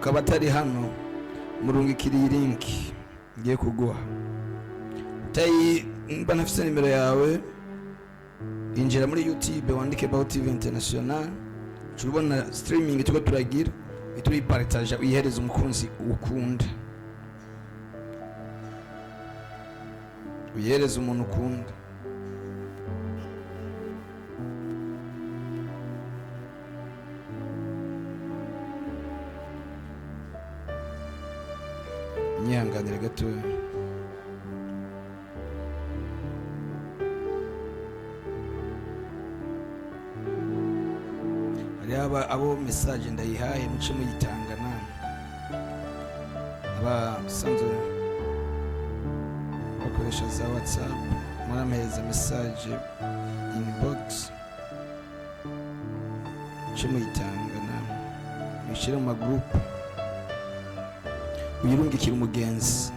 Akaba atari hano, murungikira iyi link ngiye kuguha. Utayi mba ntafise nimero yawe, injira muri YouTube wandike Baho TV International, uca ubona streaming turiko turagira, uhite uyipartaja uyihereze umukunzi ukunda, uyihereze umuntu ukunda. Nyihanganire gatoya. Hariho abo message ndayihaye, muce muyitanga namwe abasanzwe bakoresha za WhatsApp, murampereza message inbox, muce muyitanga namwe, muyishyire mu magroupe, uyirungikire umugenzi.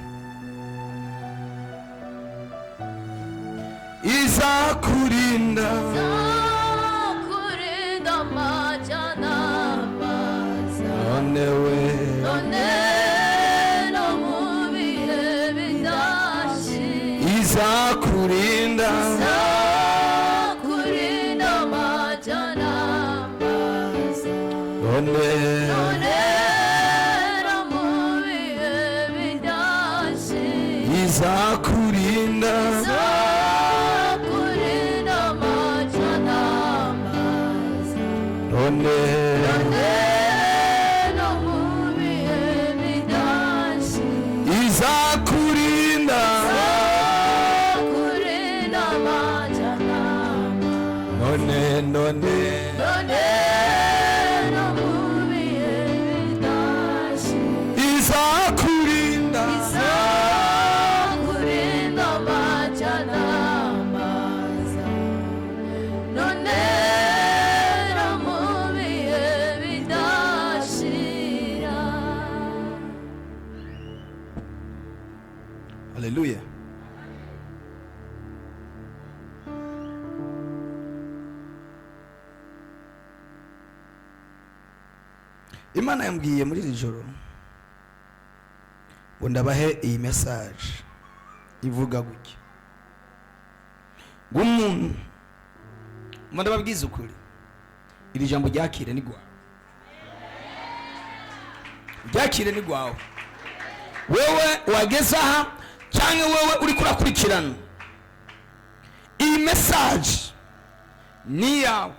Izakurinda. Izakurinda amajyana amaza. None we. None no mu bihe bidashira. Izakurinda. Izakurinda amajyana amaza. None. None no mu bihe bidashira. Izakurinda. Izakurinda amajyana amaza. None. None no mu bihe bidashira. Izakurinda. Izakurinda amajyana amaza. None, none. None no mu bihe bidashira. Izakurinda. Izakurinda amajyana amaza. None no mu bihe bidashira. Haleluya. Imana yambwiye muri iri joro ngo ndabahe iyi message ivuga gutya ngo umuntu, ngo ndababwize ukuri, iri jambo ryakire ni gwawe, ryakire ni gwawe, wewe wageze aha cyangwa wewe uri kurakurikirana iyi message ni iyawe.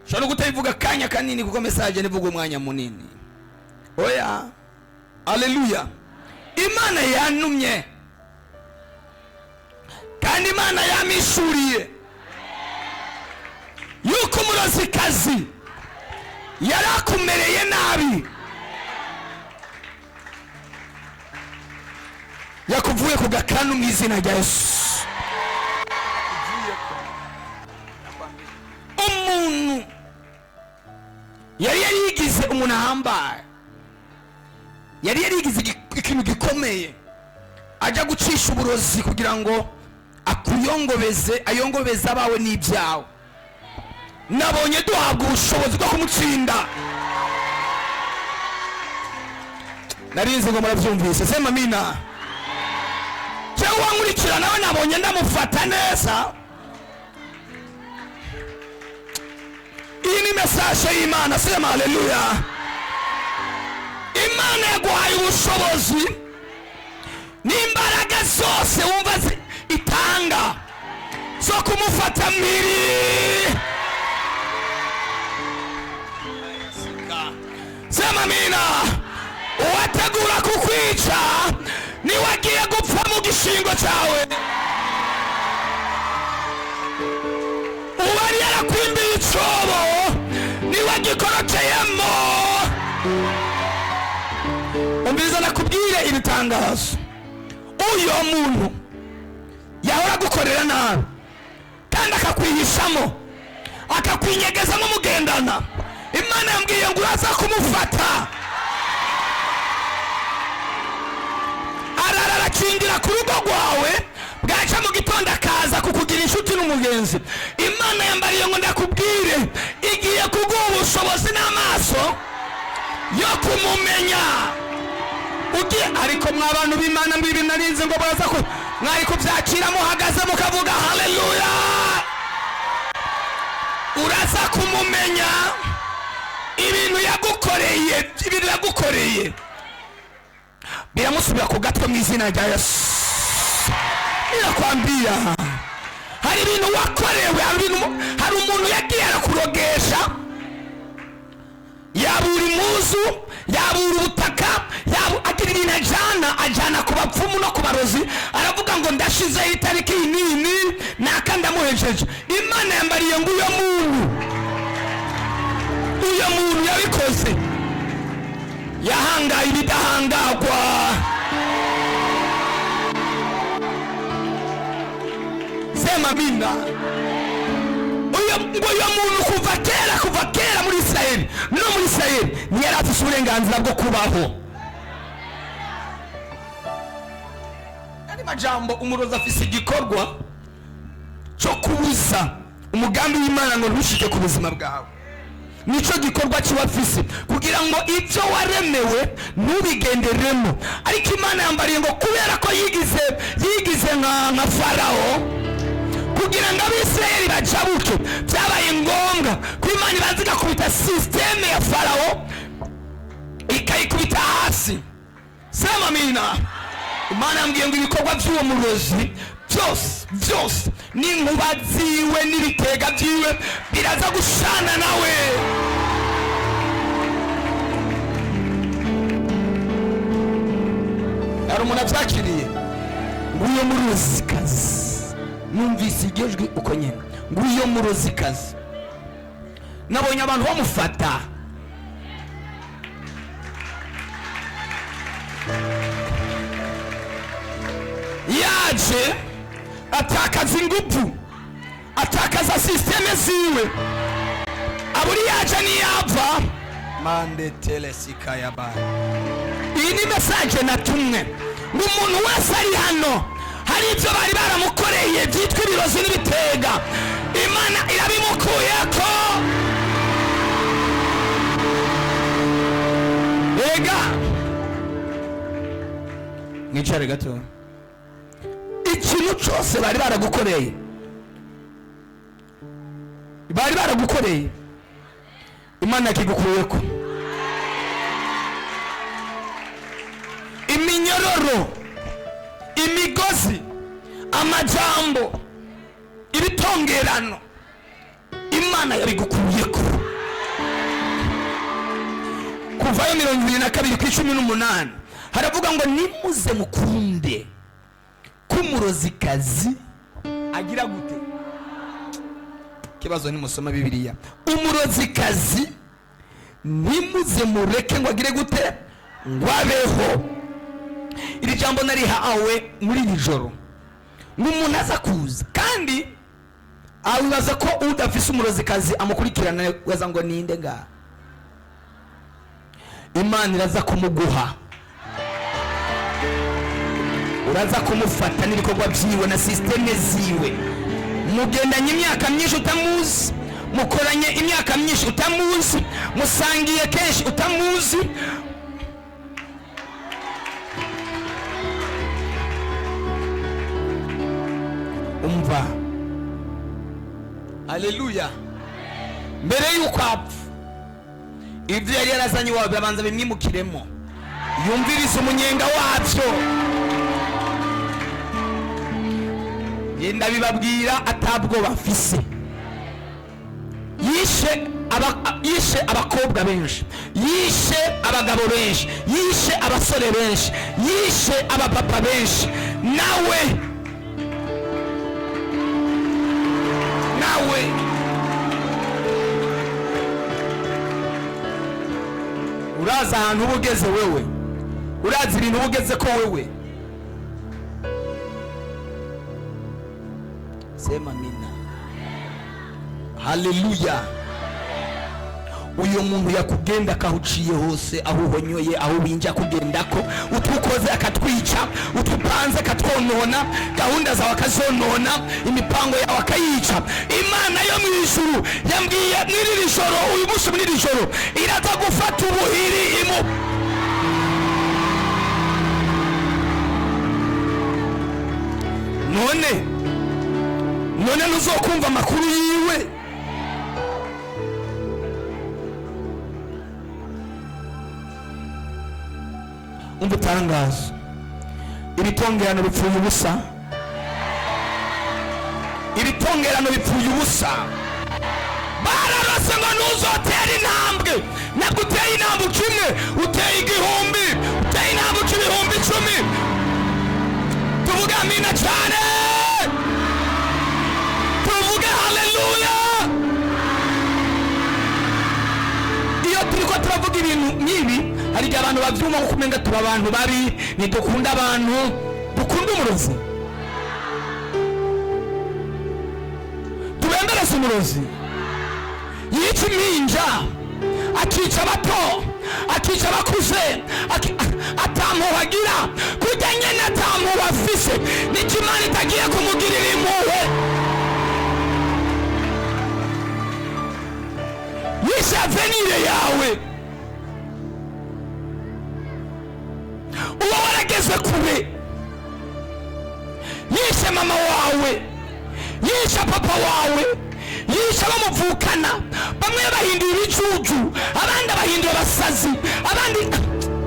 Ushobora no kutayivuga akanya kanini kuko message ntivuga umwanya munini. Oya, aleluya. Imana yantumye kandi Imana yamishuriye yuko umurozikazi yari akumereye nabi yakuvuye ku gakanu mu izina rya Yesu. Umuntu yari yarigize umuntu ahambaye, yari yarigize ikintu gikomeye, ajya gucisha uburozi kugira ngo akuyongobeze, ayongobeze abawe n'ibyawe. Nabonye duhabwa ubushobozi bwo kumutsinda. Narinzi ngo murabyumvise. Sema amina. Cyangwa wankurikira nawe, nabonye ndamufata neza. Iyi ni message y'Imana. Sema haleluya. Imana yaguhaye ubushobozi n'imbaraga zose wumva itanga zo kumufata mpiri. Sema amina. Uwategura kukwica niwe agiye gupfa mu gishingo cyawe. Uwari yarakwimbiye icobo niwe agikorokeyemo. Umviriza nakubwire iri tangazo: uyo muntu yahora agukorera nabi kandi akakwihishamo, akakwinyegezamo mugendana, Imana yambwiye ngo uraza kumufata. Arara arakingira ku rugo rwawe, bwaca mu gitondo akaza kukugira inshuti n'umugenzi. Imana yambariye ngo ndakubwire, igiye kuguha ubushobozi n'amaso. Yo kumumenya. Ugiye ariko mwa bantu b'Imana, mbibi narinzi ngo baza ko mwari kubyakira muhagaze mukavuga haleluya. Uraza kumumenya, ibintu yagukoreye, ibintu yagukoreye biramusubira ku gatwe mu izina rya Yesu. Irakwambia hari ibintu wakorewe, hari ibintu, hari umuntu yagiye arakurogesha, yabura impuzu, yabura ubutaka, agira ibintu ajana ku bapfumu no ku barozi, aravuga ngo ndashizeho itariki iyi n'iyi n'iyi, naka ndamuhejeje. Imana yambariye ngo uyo muntu, uyo muntu yabikoze yahangaye ibidahangagwa. Sema amina. Uyo ngo uyo muntu kuva kera, kuva kera muri Israeli no muri Israeli ntiyari afise uburenganzira bwo kubaho. Andi majambo, umurozi afise igikorwa cyo kubuza umugambi w'Imana ngo ntushike ku buzima bwawe. Nico gikorwa kiba afise kugira ngo ibyo waremewe ntubigenderemo. Ariko Imana yambariye ngo kubera ko yigize nka Farao kugira ngo Abisirayeli bajabuke, byabaye ngombwa ko Imana ibanza igakubita sisiteme ya Farao, ikayikubita hasi. Sema amina. Imana yambwiye ngo ibikorwa by'uwo murozi byose byose n'inkuba ziwe n'ibitega byiwe biraza gushana nawe. Hari umuntu abyakiriye ngo uyo murozikazi, numvise iryo jwi uko nyine, ngo uyo murozikazi, nabonye abantu bamufata. Yaje atakaza ingufu, atakaza sisiteme ziwe, aburi yaje niyava Mande telesikayaba. Iyi ni mesaje natumwe ngo umuntu wese ari hano hari ibyo bari baramukoreye byitwa ibirozi n'ibitega, Imana irabimukuyeko. Ega mwicare gato. Ikintu cyose bari baragukoreye, bari baragukoreye, Imana yakigukuyeko. Iminyororo, imigozi, amajambo, ibitongerano, Imana yabigukuyeko. Kuvayo 22:18 haravuga ngo nimuze mukunde kumurozikazi agira gute? Kibazo nimusoma Bibiliya. Umurozikazi nimuze mureke ngo agire gute? Ngo abeho. Iri jambo narihawe muri iri joro ngo umuntu aza kuza, kandi awibaza ko udafise umurozikazi amukurikirana, waza ngo ninde nga? Imana iraza kumuguha, uraza kumufata n'ibikorwa byiwe na sisiteme ziwe. Mugendanye imyaka myinshi utamuzi, mukoranye imyaka myinshi utamuzi, musangiye kenshi utamuzi. Umva, haleluya. Mbere y'uko apfa, ibyo yari yarazanye iwawe birabanza bimwimukiremo, yumvirize umunyenga wabyo. Yenda bibabwira atabwo bafise. Yishe abakobwa benshi, yishe abagabo benshi, yishe abasore benshi, yishe abapapa benshi. Nawe uraza ahantu uba ugeze wewe, uraza ibintu uba ugeze ko wewe. Sema amina. Haleluya. Uyu muntu yakugenda akahuciye hose, aho uhonyoye, aho winja kugendako, utukoze akatwica, utupanze akatwonona, gahunda zawe akazonona, imipango yawe akayica. Imana yo mu ijuru yambwiye mw'iri joro, uyu munsi muri iri joro, iraza gufata ubuhiri imu none ntuzokumva amakuru yiwe. Umva itangazo: ibitongerano bipfuye ubusa, ibitongerano bipfuye ubusa. Bararose ngo ntuzotera intambwe. Ntabwo uteye intambwe kimwe, uteye 1000, uteye intambwe 10.000. Tuvuge amina cyane, tuvuge haleluya. Iyo turiko turavuga ibintu nk'ibi, hari igihe abantu babyumva nko kumenga tuba abantu babi, ntidukunda abantu, dukunda umurozi, tubembereze umurozi yica impinja, akica abato, akica abakuze, atampuhwe agira. Kurya nyene atampuhwe afise, nicyo Imana itagiye kumugirira impuhwe. Yishe avenir yawe, uba warageze kure. Yishe mama wawe, yishe papa wawe, yishe abamuvukana. Bamwe bahindura ibijuju, abandi abahindura abasazi, abandi.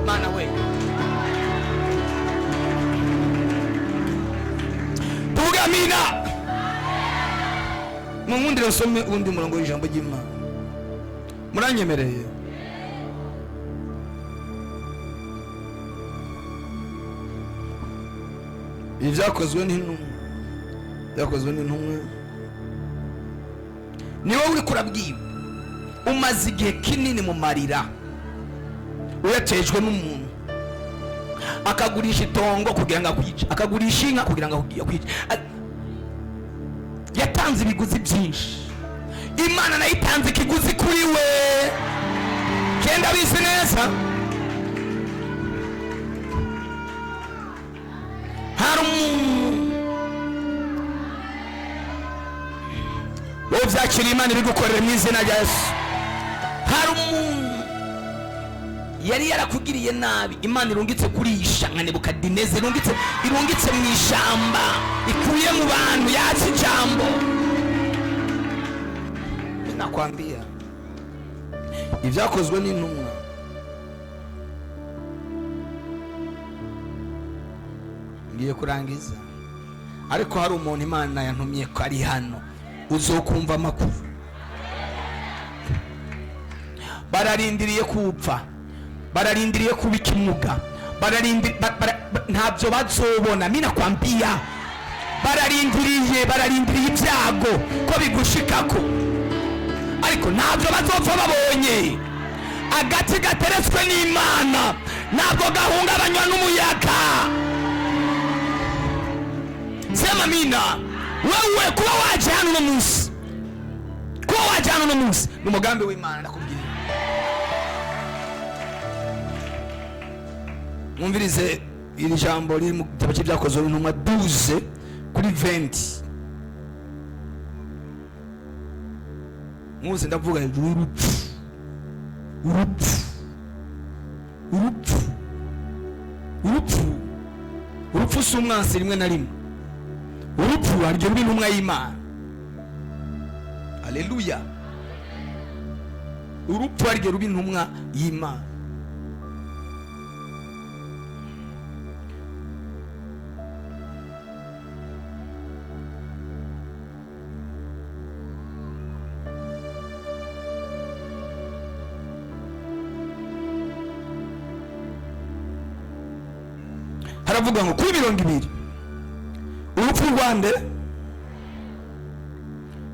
Mana we, tuvuge amina. Munkundire nsome uwundi murongo w'ijambo ry'Imana, muranyemereye? Ibi byakozwe n'intumwa, byakozwe n'intumwa. Ni wowe uri kurabwiwe, umaze igihe kinini mu marira, uyatejwe n'umuntu akagurisha itongo kugira ngo akwice, akagurisha inka kugira ngo akwice. Yatanze ibiguzi byinshi, Imana nayo itanze ikiguzi kuri we. Kenda bizi neza, hari umuntu wowe byakiriye, Imana ibigukorera mu izina rya Yesu. Hari umuntu yari yarakugiriye nabi, Imana irungitse kurisha nka Nebukadineza, irungitse mu ishamba, ikuye mu bantu, yatse ijambo. Nakwambia, ibyakozwe n'intumwa ngiye kurangiza, ariko hari umuntu Imana yantumye ko ari hano, uzokumva amakuru. Bararindiriye kupfa, bararindiriye kuba ikimuga, ntabyo bazobona. Mina kwambia, bararindiriye ibyago ko bigushikako, ariko ntabyo bazopfa babonye. Agati gateretswe n'Imana ntabwo gahungabanywa n'umuyaga. Sema mina. Wewe kuba waje hano uno munsi, kuba waje hano uno munsi ni umugambi w'Imana. Ndakubwira, mwumvirize iri jambo riri mu gitabo cy'Ibyakozwe n'Intumwa 12 kuri 20. Mwuze ndavuga hejuru y'urupfu, urupfu, urupfu, urupfu. Urupfu si umwansi rimwe na rimwe, urupfu haryo ruri intumwa y'Imana. Haleluya! Urupfu haryo ruba intumwa y'Imana. Haravuga ngo kuri 20, urupfu rwande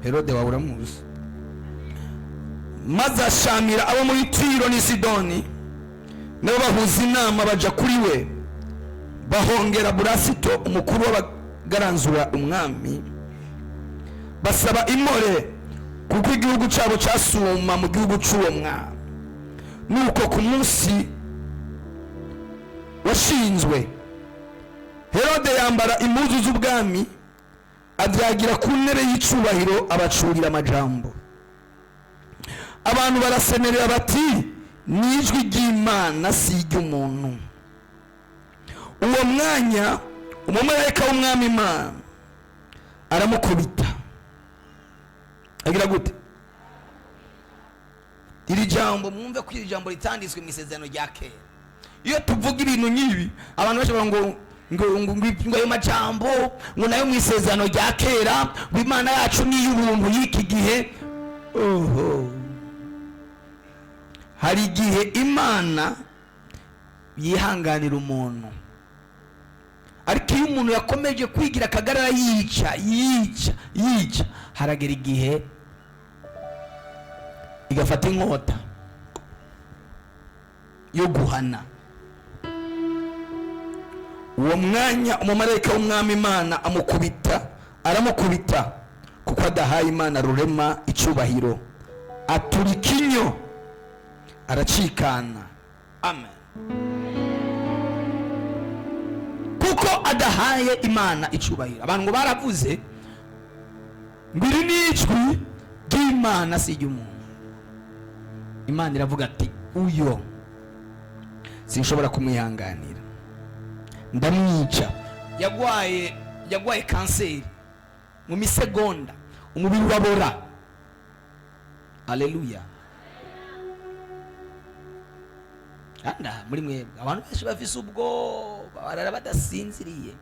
Herode wawe uramuzi, maze ashamira abo muri Tiro n'i Sidoni, nabo bahuza inama baja kuri we, bahongera Burasito umukuru w'abagaranzura umwami, basaba imore. Kuko igihugu cyabo cyasuma mu gihugu cy'uwo mwami. Nuko ku munsi washinzwe, Herode yambara impuzu z'ubwami, abyagira ku ntebe y'icubahiro, abacurira amajambo. Abantu barasemerera bati: "Ni ijwi ry'Imana, si iry'umuntu." Uwo mwanya umumarayika w'Umwami Imana aramukubita. Agira gute? Iri jambo, mwumve ko iri jambo ritanditswe mu Isezerano rya Kera. Iyo tuvuga ibintu nk'ibi, abantu benshi bavuga ngo ayo majambo ngo nayo mu Isezerano rya Kera, ngo Imana yacu ni iy'ubuntu y'iki gihe. Oho, hari igihe Imana yihanganira umuntu, ariko iyo umuntu yakomeje kwigira akagarara, yica, yica, yica, haragera igihe igafata inkota yo guhana. Uwo mwanya umumarayika w'Umwami Imana amukubita, aramukubita kuko adahaye Imana Rurema icyubahiro, aturika inyo, aracikana. Amen. Kuko adahaye Imana icyubahiro, abantu ngo baravuze ngo: "Iri ni ijwi ry'Imana, si iry'umuntu." Imana iravuga ati: "Uyo sinshobora kumwihanganira, ndamwica." Yagwaye kanseri, mu misegonda umubiri urabora. Aleluya! Kandi aha muri mwebwe abantu benshi bafise ubwoba, barara badasinziriye.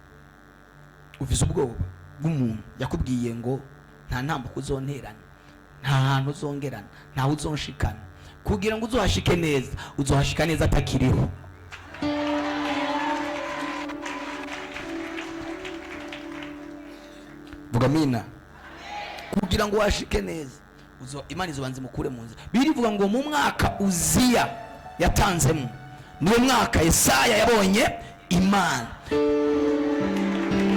Ufise ubwoba bw'umuntu yakubwiye ngo nta ntambuko uzonterana, nta hantu uzongerana, ntawe uzonshikana. Kugira ngo uzohashike neza, uzohashika neza atakiriho. Vuga amina. Kugira ngo washike neza, Imana izobanza imukure mu nzira. Birivuga ngo mu mwaka Uziya yatanzemo, niwo mwaka Yesaya yabonye Imana.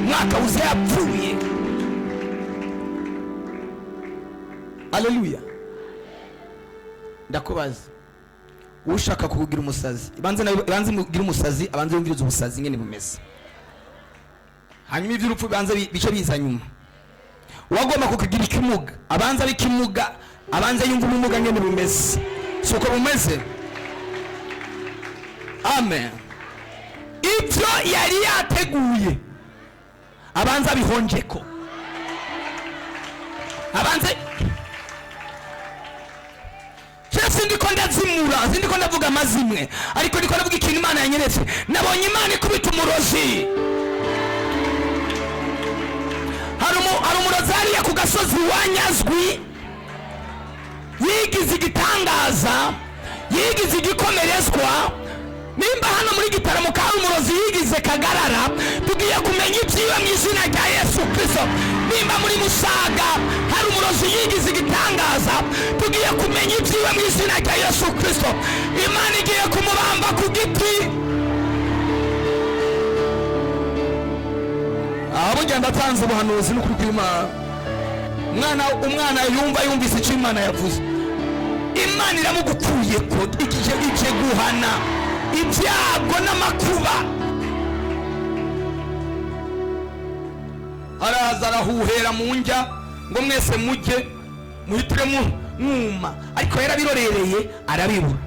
Mwaka Uziya yapfuye. Aleluya! Ndakubaza, ushaka kukugira umusazi, ibanze nawe, ibanze mugire umusazi, abanze yumvirize ubusazi ngene bumeze, hanyuma iby'urupfu bibanze bice biza nyuma. Uwagomba kukugira ikimuga, abanza ari ikimuga, abanza yumva ubumuga ngene bumeze. Si uko bumeze? Amen. Ibyo yari yateguye abanza bihonjeko, abanze. Jewe sindiko ndazimura, sindiko ndavuga amazimwe, ariko ndiko ndavuga ikintu Imana yanyeretse. Nabonye Imana ikubita umurozi. Hari umurozi hariya ku gasozi wanyazwi, yigize igitangaza, yigize igikomerezwa. Nimba hano muri gitaramo hari umurozi yigize kagarara, tugiye kumenya ibyiwe mu izina rya Yesu Kristo. Nimba muri Musaga hari umurozi yigize igitangaza, tugiye kumenya ibyiwe mu izina rya Yesu Kristo. Imana igiye kumubamba ku giti. Aho burya ndatanze ubuhanuzi n'ukuri kw'Imana. Umwana yumva yumvise icyo Imana yavuze. Imana iramugukuye ko igihe guhana ibyago n'amakuba. Araza arahuhera mu njya ngo mwese mujye muhitire mwuma, ariko yarabirorereye arabibura.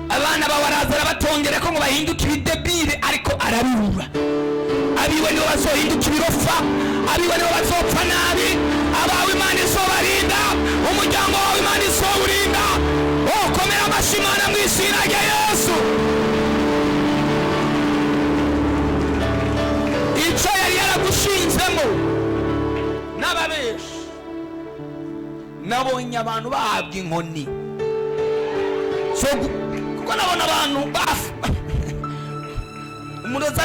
Abana bawe araza arabatongera ko ngo bahinduke ibidebire, ariko arabibura. Abiwe nibo bazohinduka ibirofa, abiwe nibo bazopfa nabi. Abawe Imana izobarinda, umuryango wawe Imana izowurinda. Oh, komera amashyi Imana mu izina rya Yesu. Icyo yari yaragushinzemo n'ababeshi, nabonye abantu bahabwa inkoni so kuko nabona abantu bafu umurozi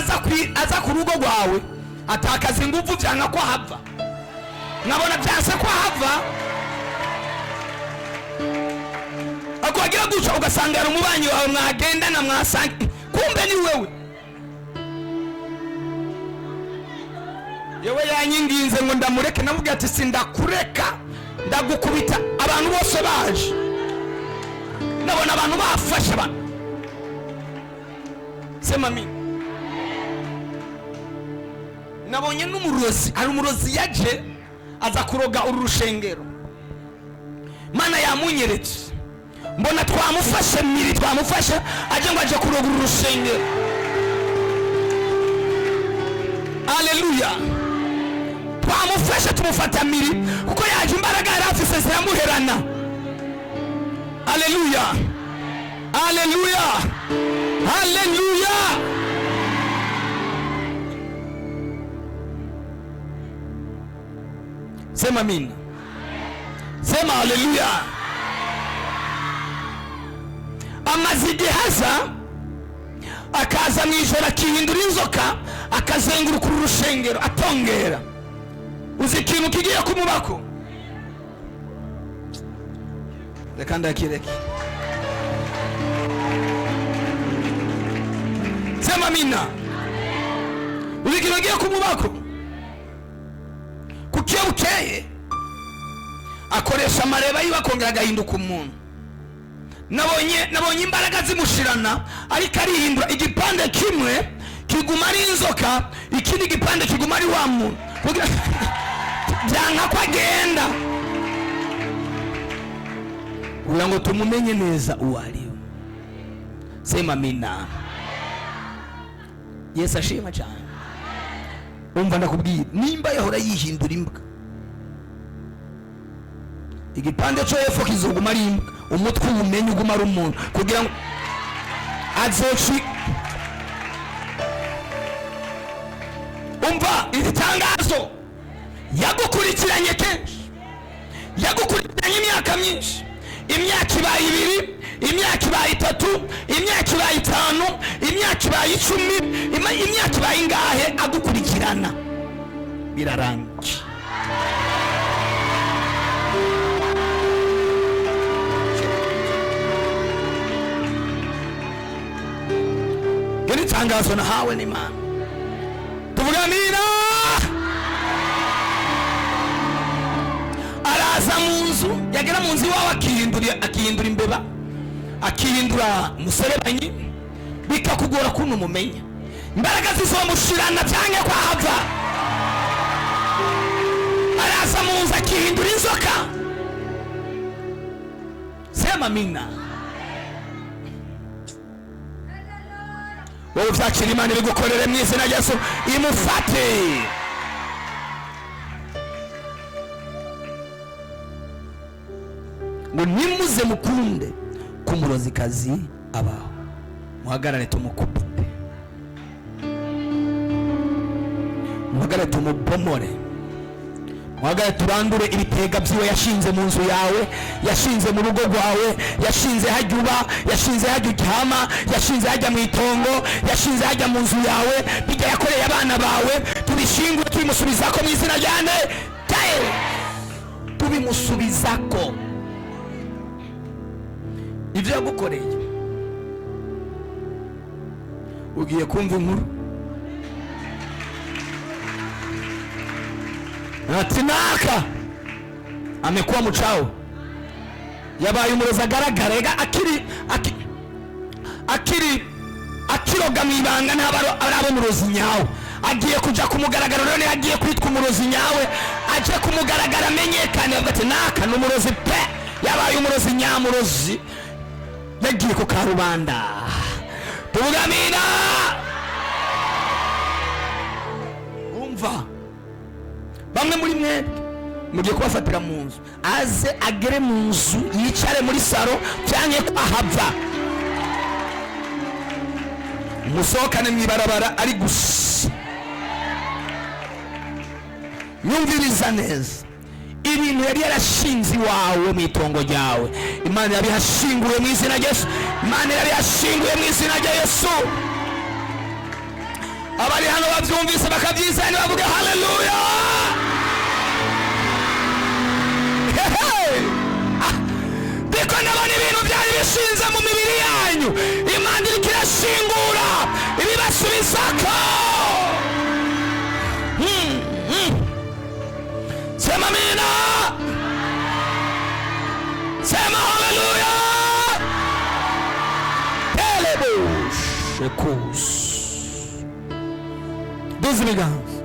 aza ku rugo rwawe, atakaza ingufu, byanga ko ahava. Nkabona byanse ko ahava, akwagira gutya, ugasanga hari umubanyi wawe mwagendana, mwasanga kumbe ni wewe. Yewe yanyinginze ngo ndamureke, namubwira ati sindakureka, ndagukubita. Abantu bose baje, ndabona abantu bafashe abantu. Sema amina. Nabonye n'umurozi, hari umurozi yaje aza kuroga uru rushengero. Mana yamunyeretse, mbona twamufashe miri, twamufashe aje ngo aje kuroga uru rushengero. Aleluya! Twamufashe, tumufata miri, kuko yaje imbaraga yari afise ziramuherana. Aleluya, aleluya, aleluya! Sema amina, sema haleluya. Amaze igihe aza, akaza mu ijoro akihindura inzoka, akazenguruka uru rushengero atongera. Uzi ikintu kigiye kumubako? Reka ndakireke. Sema amina. Uzi ikintu kigiye kumubako? Kuko iyo bukeye akoresha amareba yiwe, akongera agahinduka umuntu. Nabonye imbaraga zimushirana, ariko arihindura, igipande kimwe kiguma ari inzoka, ikindi gipande kiguma ari wa muntu. Byanka ko agenda kugira ngo tumumenye neza uwo ari we. Sema amina. Yesu ashima cyane. Umva, ndakubwira, nimba yahora yihindura imbwa, igipande cyo hepfo kizoguma ari imbwa, umutwe uwumenye uguma ari umuntu, kugira ngo azoci. Umva iri tangazo: yagukurikiranye kenshi, yagukurikiranye imyaka myinshi. Imyaka ibaye 2, imyaka ibaye 3, imyaka ibaye 5, imyaka ibaye 10, imyaka ibaye ingahe agukurikirana, birarangiye. Iri tangazo nahawe n'Imana. Tuvuge amina. Araza mu nzu, yagera mu nzu iwawe akihindura imbeba, akihindura umuserebanyi, bikakugora kuntu umumenya. Imbaraga zizomushirana byange kwahava. Araza mu nzu akihindura inzoka. Sema amina. Wowe uvyakira, Imana ibigukorere mu izina rya Yesu, imufate. Ngo nimuze mukunde ko umurozikazi abaho, muhagarare tumukubite, muhagarare tumubomore, muhagarare turandure ibitega byiwe yashinze mu nzu yawe, yashinze mu rugo rwawe, yashinze hajya uba, yashinze hajya uryama, yashinze hajya mu itongo, yashinze hajya mu nzu yawe, bijya yakoreye abana bawe. Tubishingure, tubimusubizako mu izina rya nde? Tubimusubizako ibyo yagukoreye. Ugiye kumva inkuru ati naka amekuwa mucawo, yabaye umurozi agaragara. Ega akiri akiri akiroga mu ibanga ntaba ari abo umurozi nyawe. Agiye kuja ku mugaragaro none, agiye kwitwa umurozi nyawe, aje ku mugaragaro amenyekane, avuga ati naka ni umurozi pe, yabaye umurozi nyamurozi, yagiye ku karubanda. Tuvuge amina. Umva, bamwe muri mwe mugiye kubafatira mu nzu, aze agere mu nzu, yicare muri saro cyanke ko ahava, musohokane mu ibarabara ari gusa. Nyumviriza neza, ibintu yari yarashinze iwawe mu itongo ryawe, Imana yabihashinguye mu izina rya Yesu. Imana yabihashinguye mu izina rya Yesu. Abari hano babyumvise bakabyizera bavuga haleluya. Ndiko ndabona ibintu byari bishinze mu mibiri yanyu, Imana iriko irashingura ibibasubizako. Sema amina, sema haleluya. Telebushekus duza ibiganza.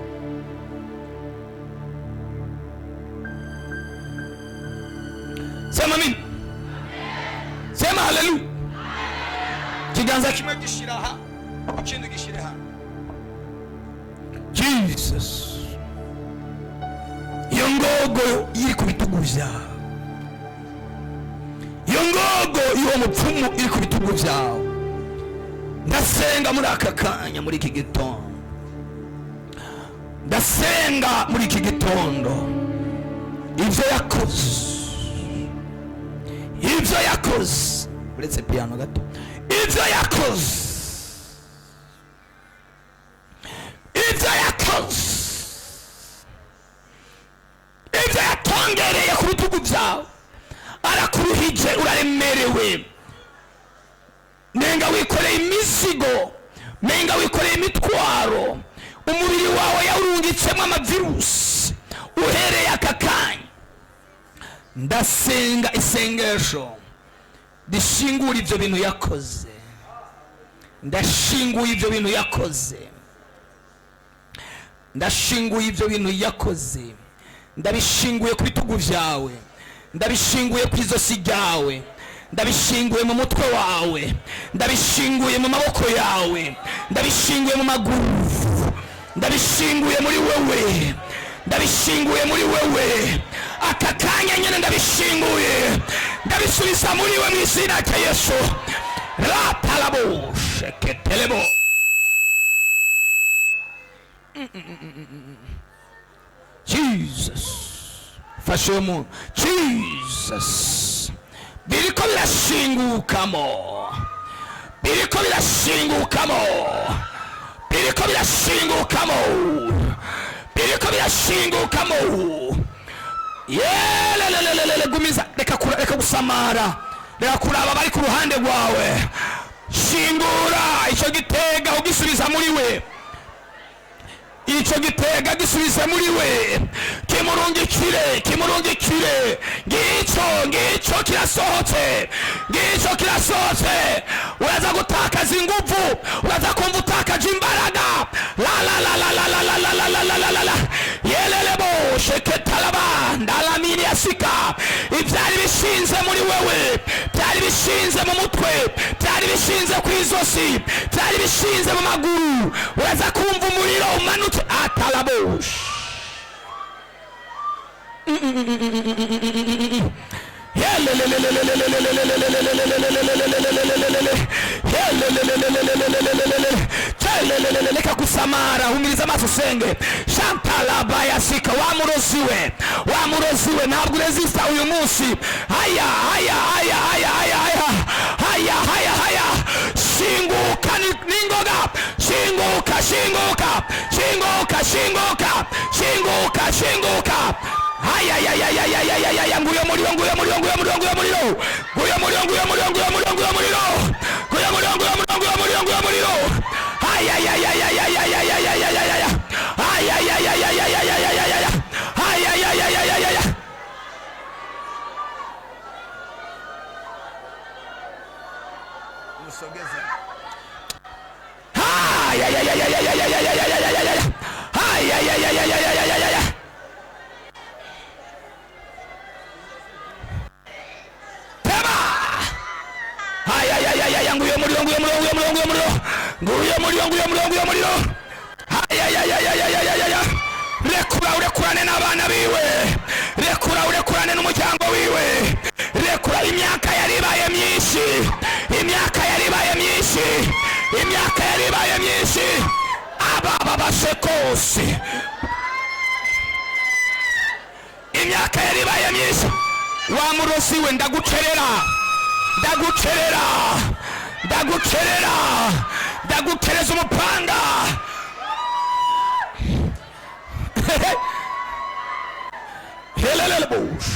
Sema amina, sema haleluya. Ikiganza kimwe gishira aha, ikindi gishire hano. Jesus, iyo ngogo iri ku bitugu byawe, iyo ngogo y'uwo mupfumu iri ku bitugu byawe, ndasenga muri aka kanya, muri iki gitondo, ndasenga muri iki gitondo, ibyo yakoze, ibyo yakoze, uretse piyano gato, ibyo yakoze, ibyo yakoze, ibyo yatongereye ku bitugu byawe, arakuruhije, uraremerewe, nenga wikoreye imizigo, nenga wikoreye imitwaro, umubiri wawe yawurungitsemo amavirusi. Uhereye aka kanya, ndasenga isengesho rishingura ibyo bintu yakoze. Ndashinguye ibyo bintu yakoze, ndashinguye ibyo bintu yakoze, ndabishinguye ku bitugu byawe, ndabishinguye ku izosi ryawe, ndabishinguye mu mutwe wawe, ndabishinguye mu maboko yawe, ndabishinguye mu maguru, ndabishinguye muri wewe, ndabishinguye muri wewe aka kanya nyine, ndabishinguye, ndabisubiza muri we mu izina rya Yesu. Ratalabo sheketelebo. Jesus, fashe uwo muntu. Jesus, biriko birashingukamo, biriko birashingukamo, biriko birashingukamo, biriko birashingukamo. Yelelelelele, gumiza, reka reka gusamara, reka kuraba bari ku ruhande rwawe. Shingura icyo gitega, ugisubiza muri we. Icyo gitega gisubize muri we, kimurungikire, kimurungikire. Ngicyo, ngicyo kirasohotse, ngicyo kirasohotse. Uraza gutakaza ingufu, uraza kumva utakaje imbaraga. La la la la la la la la la la la la la la. Yelelebo sheketalaba ndalamini yasika. Ibyari bishinze muri wewe, byari bishinze mu mutwe, byari bishinze ku izosi, byari bishinze mu maguru, uraza kumva umuriro umanutse. Atalabush. Reka gusamara, humiriza amaso usenge. Shantalaba yasika. Wamuroziwe, wamuroziwe, ntabwo urezista uyu munsi. Haya, haya, haya, haya, haya, haya, haya, haya, haya, shinguka ningoga. Shinguka, shinguka, shinguka, shinguka, shinguka, shinguka. Haya ya ya ya ya ya ya ya ya. Nguyo muriro, nguyo muriro, nguyo muriro, nguyo muriro, nguyo muriro, nguyo muriro, nguyo muriro, nguyo muriro, nguyo muriro, nguyo muriro, nguyo muriro, nguyo muriro. Haya ya ya ya ya ya ya ya ya ya ya ya ya. Haya ya ya ya ya ya ya ya ya ya ya. Haya ya ya ya ya ya ya. Musogeze. Haya ya ya ya ya ya ya ya ya ya ya ya ya. Haya ya ya ya ya ya ya ya ya ya. Tema. Haya ya ya ya ya, nguyo muriro, nguyo muriro, nguyo muriro, nguyo muriro, nguyo muriro, nguyo muriro, nguyo muriro. Haya ya ya ya ya ya ya ya ya. Rekura, urekurane n'abana biwe, rekura, urekurane n'umuryango wiwe, rekura. Imyaka yaribaye myinshi, imyaka yaribaye myinshi, imyaka yaribaye myinshi. Aba babashe kose, imyaka yaribaye myinshi. Wa murozi we, ndagucerera, ndagucerera, ndagucerera, ndagutereza umupanga. Helelelbush.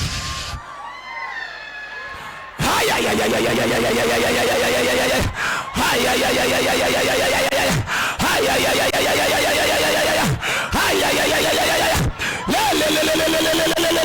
Ay ay ay ay ay ay ay ay ay ay ay ay ay ay ay ay. Ay ay ay ay ay ay ay ay ay ay ay ay. Ay ay ay ay ay ay ay ay ay ay ay ay. Ay ay ay ay ay ay ay ay. Le le le le le le le le le.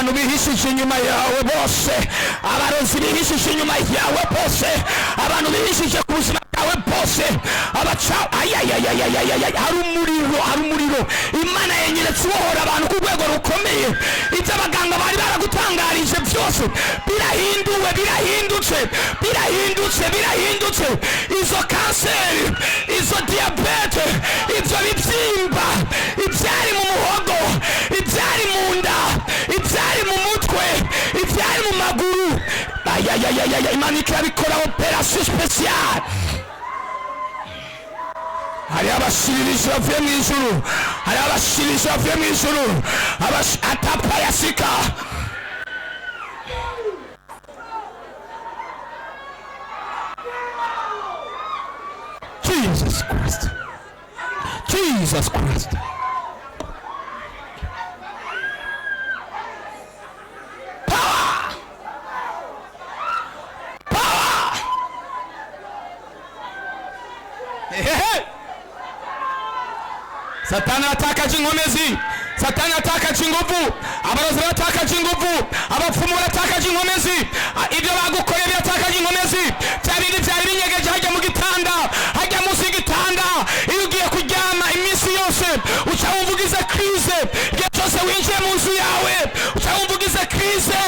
Abantu bihishije inyuma yawe bose, abarozi bihishije inyuma yawe bose, abantu bihishije ku buzima bwawe bose, abaca ayayayayayaya. Hari umuriro, hari umuriro. Imana yenyeretse ubohora abantu ku rwego rukomeye. Ibyo abaganga bari baragutangarije byose birahinduwe, birahindutse, birahindutse, birahindutse. Izo kanseri, izo diyabete, ibyo bibyimba, ibyari mu muhogo, ibyari mu nda, ibyari mu mutwe, ibyari mu maguru, ayayayaya, Imana ikabikora opération spéciale. Hari abashiririzi bavuye mu ijuru, hari abashiririzi bavuye mu ijuru. Atapayasika. Jesus Christ, Jesus Christ. Power, power. Hehe. Satani atakaje inkomezi, Satani atakaje ingufu, abarozi baratakaje ingufu, abapfumu baratakaje inkomezi. Ibyo bagukoreye biratakaje inkomezi. Bya bindi byari binyegeje hajya mu gitanda, hajya munsi y'igitanda, iyo ugiye kuryama iminsi yose uca wumva ugize crise. Igihe cyose winjiye mu nzu yawe uca wumva ugize crise.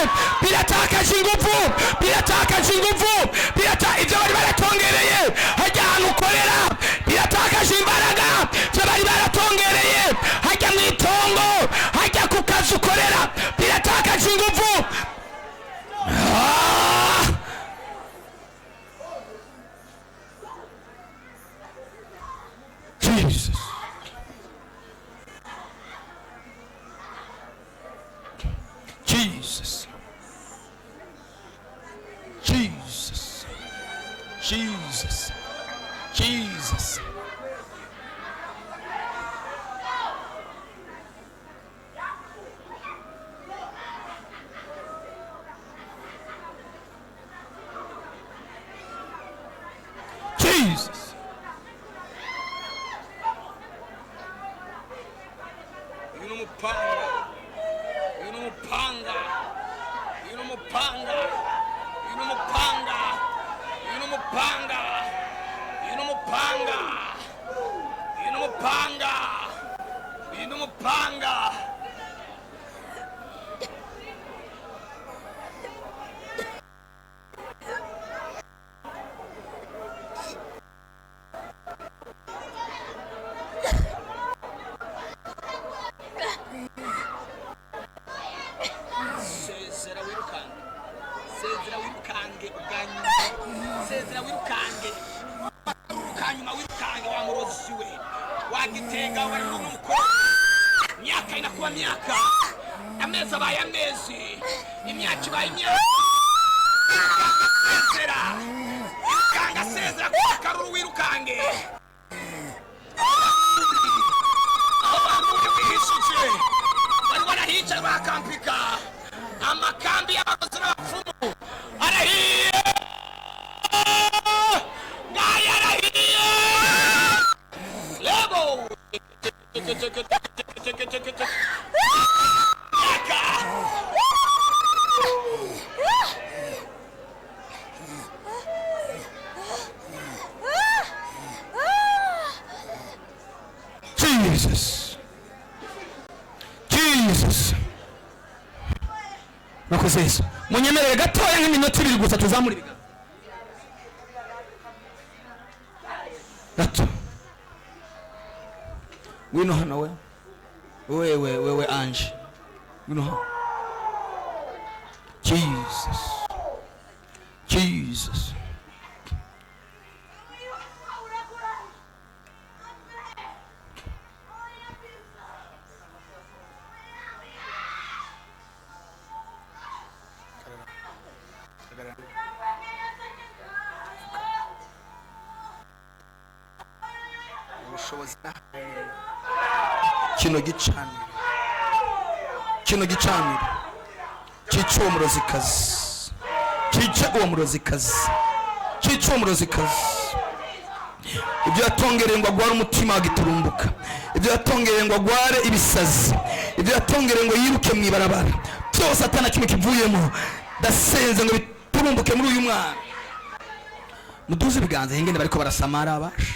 Biratakaje ingufu, biratakaje ingufu, birata ibyo bari baratongereye hajya ahantu ukorera biratakaje imbaraga. Ibyo bari baratongereye hajya mu itongo, hajya ku kazi ukorera, biratakaje ingufu. Ah! Jesus. Jesus. Jesus. Jesus. Jesus. Jesus. Uyu ni umupanga, uyu ni umupanga, uyu ni umupanga, uyu ni umupanga, uyu ni umupanga, uyu ni umupanga, uyu ni umupanga, uyu ni umupanga. Sezera wirukange, sezera wirukange ubwa nyuma, sezera wirukange kanyuma, wirukange wa murozi we wagitega wari n'umukobwa. Myaka inakuba myaka, amezi abaye amezi, imyaka ibaye imyaka. Wirukanga, sezera, wirukanga, sezera ku karuru, wirukange aho bantu uri wihishije bari barahicaye bakampika. Amakambi y'abarozi n'abapfumu arahiye, ngaya arahiye lebo myaka. Jesus. Jesus. Murakoze Yesu. Munyemerere gatoya nk'iminota 2 gusa tuzamura ibiganza. Gato. Ngwino hano we, wewe, wewe Ange, ngwino hano. Jesus. Jesus. Ubushobozi kino gicaniro, kino gicaniro cyica uwo murozikazi, cyica uwo murozikazi, cyica uwo murozikazi. Ibyo yatongereye ngo agware umutima wagiturumbuka, ibyo yatongereye ngo agware ibisazi, ibyo yatongereye ngo yiruke mu ibarabara. Byose atana kimwe kivuyemo. Ndasenze ngo biturumbuke muri uyu mwana. Muduze ibiganza hingene bariko barasamara abasha.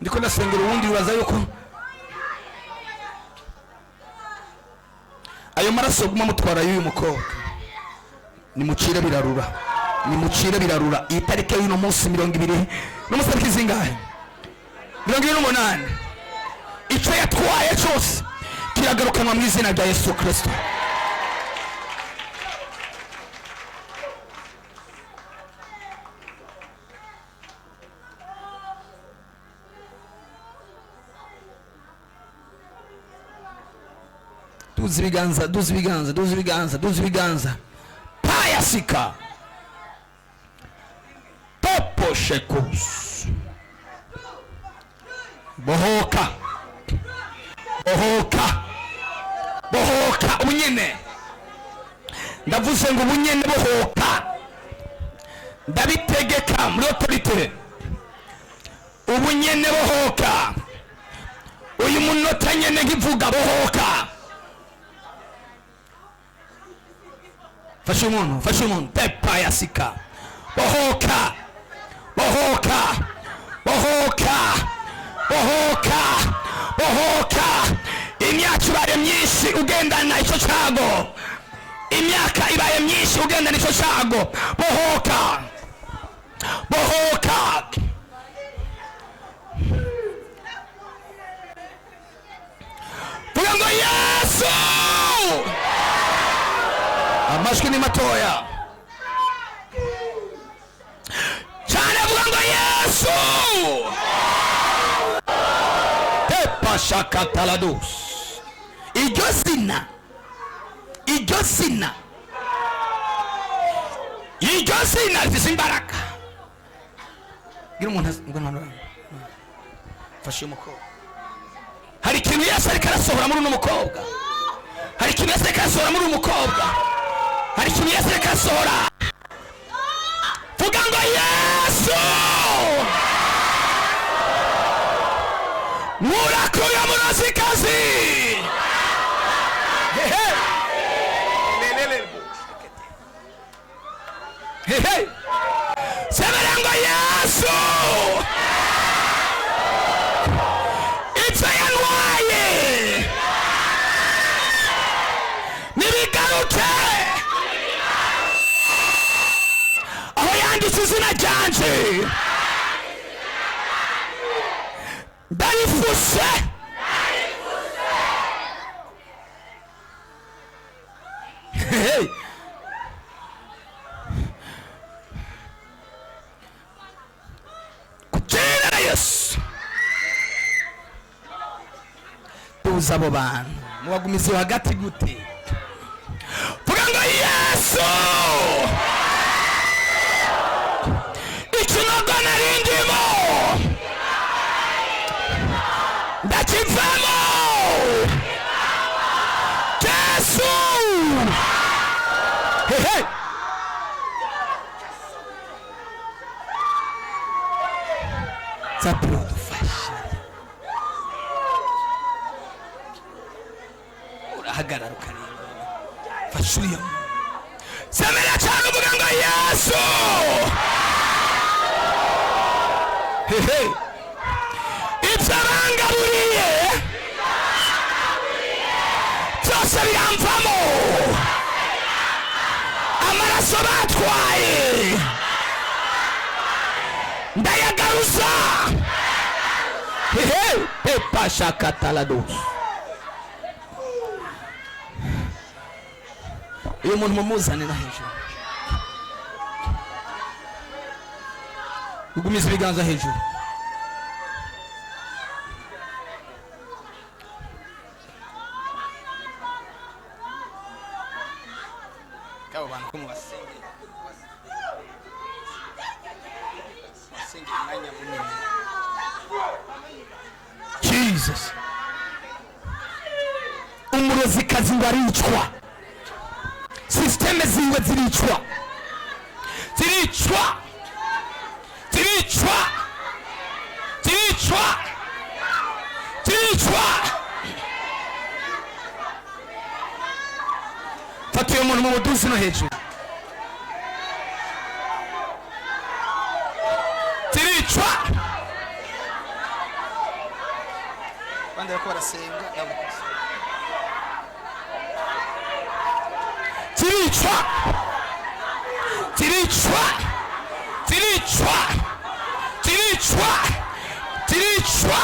Ndiko ndasengera uwundi bibaza yuko ayo maraso guma mutwara y'uyu mukobwa. Nimucire birarura, nimucire birarura. Iyi tariki y'uno munsi 20 n'umunsi, tariki zingahe? 28. Icyo yatwaye cyose kiragarukanwa mu izina rya Yesu Kristo. Duza ibiganza, duza ibiganza, duza ibiganza, duza ibiganza. Payasika topo shekus. Bohoka, bohoka, bohoka ubunyene. Ndavuze ngo ubunyene bohoka. Ndabitegeka muri autorité, ubunyene bohoka. Uyu munota nyene nkivuga, bohoka. Fasha umuntu, fasha umuntu. Tepa yasika. Bohoka, bohoka, bohoka, bohoka, bohoka. Imyaka ibaye myinshi ugendana icyo cyago, imyaka ibaye myinshi ugendana icyo cyago. Bohoka, bohoka. Vuga ngo Yesu. Amajwi ni matoya cyane. Vuga ngo Yesu. Tepashakatalados. Iryo zina, iryo zina, iryo zina rifise imbaraga. Gira umuntu ngo ntanura. Fashe uyu mukobwa. Hari ikintu Yesu ariko arasohora muri uno mukobwa. Hari ikintu Yesu ariko arasohora muri uyu mukobwa. Hari ikintu Yesu ariko arasohora. Vuga ngo Yesu, murakuye murozikazi. Hehe. Hehe. Sebere ngo Yesu, icyo yantwaye nibigaruke. Aho yanditse izina ryanje ndarifuse. Hey. Ku jina la Yesu, tuza abo bantu mubagumize hagati gute? Vuga ngo Yesu, ikinogo nari ndimo ndakivamo. Yesu. Hehe. Zapiro, dufashe. Urahagarara ukareba. Fasha uriya muntu. Semera cyane uvuga ngo Yesu. Hehe. Ibyo bangaburiye byose biramvamo. Amaraso batwaye ndayagaruza. Hehe. Pepashakatalados. Uyu muntu mumuzanira hejuru. Ugumiza ibiganza hejuru. Kabo bantu ko mubasengeye, basengeye umwanya munini. Jesus. Umurozikazi ngo aricwa, système ziwe ziricwa, ziricwa, ziricwa, ziricwa, ziricwa. Uyu muntu mumuduzi no hejuru. Ziricwa. Abandi bariko barasenga, ndabukoze. Ziricwa, ziricwa, ziricwa, ziricwa, ziricwa,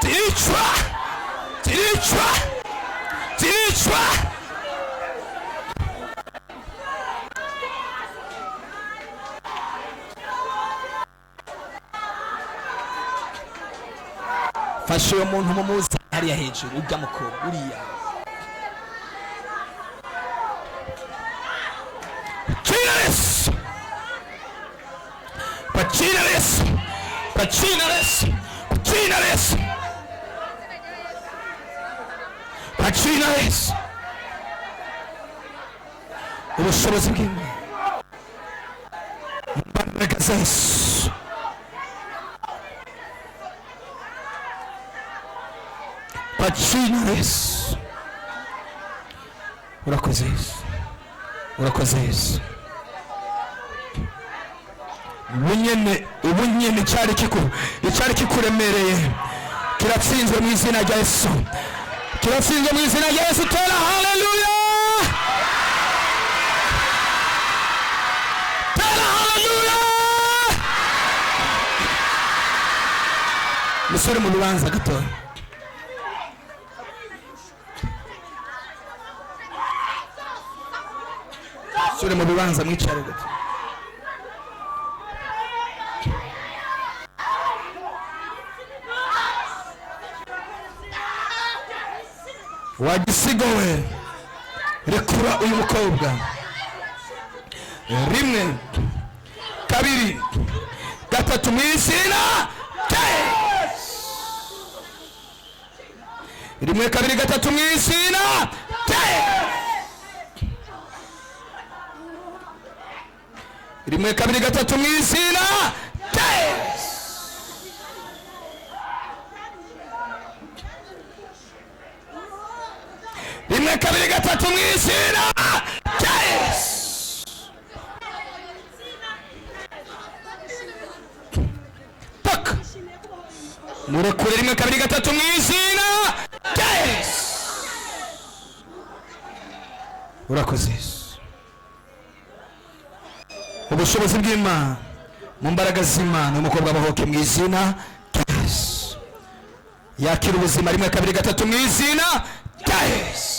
ziricwa, ziricwa, ziricwa. Fasha uyo muntu mumuzi hariya hejuru, ujya mukobwa uriya. Jina Yesu, kwa jina la Yesu, kwa jina la Yesu, kwa jina la Yesu, kwa jina la Yesu. Ubushobozi bw'Imana mu mbaraga za Yesu. Kwa jina la Yesu. Urakoze Yesu, urakoze Yesu. Ubunyene, ubunyene icyari kikuremereye kiratsinzwe mu izina rya Yesu, kiratsinzwe mu izina rya Yesu. Tera haleluya, tera haleluya. Musore mu rubanza gatoya. Musore mu rubanza, mwicare gato. Wagisigowe, rekura uyu mukobwa. Rimwe, kabiri, gatatu, mu izina rya Yesu. Rimwe, kabiri, gatatu, mu izina rya Yesu. Rimwe, kabiri, gatatu, mu izina rya Yesu. Rimwe, kabiri, gatatu, mu izina rya Yesu. Paka murekure. Rimwe, kabiri, gatatu, mu izina rya Yesu. Urakoze Yesu. Ubushobozi bw'Imana, mu mbaraga z'Imana, umukobwa abahoke mu izina rya Yesu, yakira ubuzima. Rimwe, kabiri, gatatu, mu izina rya Yesu.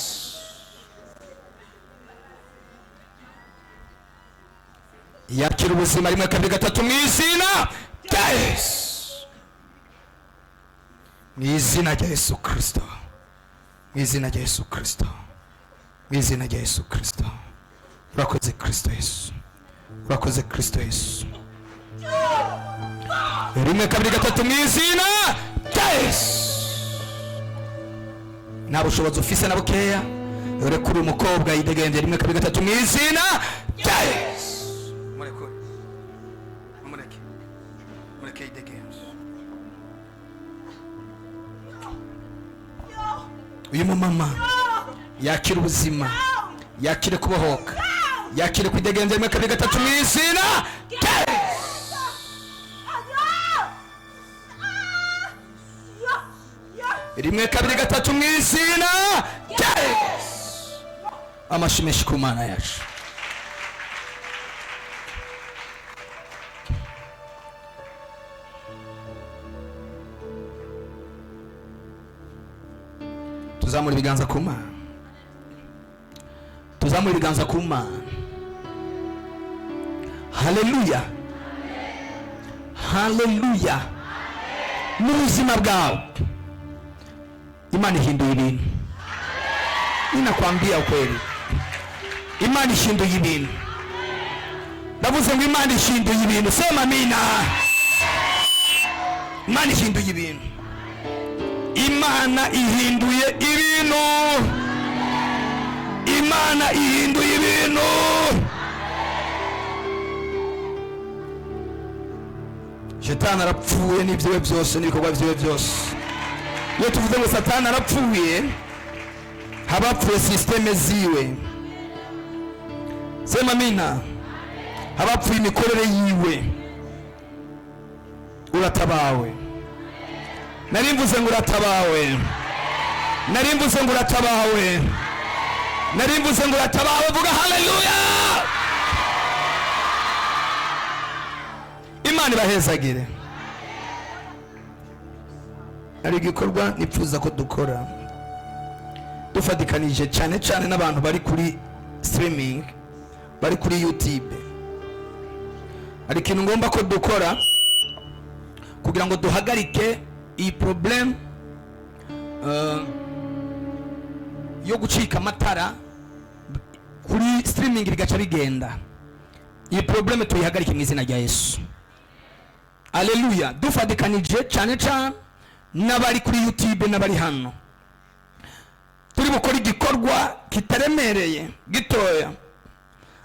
Yakira ubuzima. Rimwe, kabiri, gatatu, mu izina rya Yesu, mu izina rya Yesu Kirisito, mu izina rya Yesu Kirisito, mu izina rya Yesu Kirisito. Urakoze Kirisito Yesu, urakoze Kirisito Yesu. Rimwe, kabiri, gatatu, mu izina rya Yesu. Nta bushobozi ufise na bukeya, rekura umukobwa yidegembye. Rimwe, kabiri, gatatu, mu izina rya Yesu. Murekure, mumureke, mureke yidegembye. Uyu mumama yakira ubuzima, yakire kubohoka, yakire kwidegembya. Rimwe, kabiri, gatatu, mu izina rya Yesu. Rimwe, kabiri, gatatu, mu izina rya Yesu. Amashyi menshi ku Mana yacu. Tuzamura ibiganza ku Mana, tuzamura ibiganza ku Mana. Haleluya, haleluya. Mu buzima bwawe Imana ihinduye ibintu. Ninakwambia ukweli, Imana ihinduye ibintu. Ndavuze ngo Imana ihinduye ibintu. Sema amina. Imana ihinduye ibintu, Imana ihinduye ibintu, Imana ihinduye ibintu. Shetani arapfuye n'ibyiwe byose n'ibikorwa byiwe byose. Iyo tuvuze ngo Satani arapfuye, haba hapfuye système ziwe. Sema amina. Abapfuye imikorere yiwe, uratabawe. Nari mvuze ngo uratabawe, nari mvuze ngo uratabawe, nari mvuze ngo uratabawe. Vuga haleluya. Imana ibahezagire. Hari igikorwa nipfuza ko dukora dufatikanije, cyane cyane n'abantu bari kuri streaming, bari kuri YouTube. Hari ikintu ngomba ko dukora kugira ngo duhagarike iyi problème yo gucika amatara kuri streaming bigaca bigenda. Iyi problème tuyihagarike mu izina rya Yesu. Aleluya. Dufatikanije cyane cyane n'abari kuri YouTube n'abari hano, turi bukora igikorwa kitaremereye, gitoya.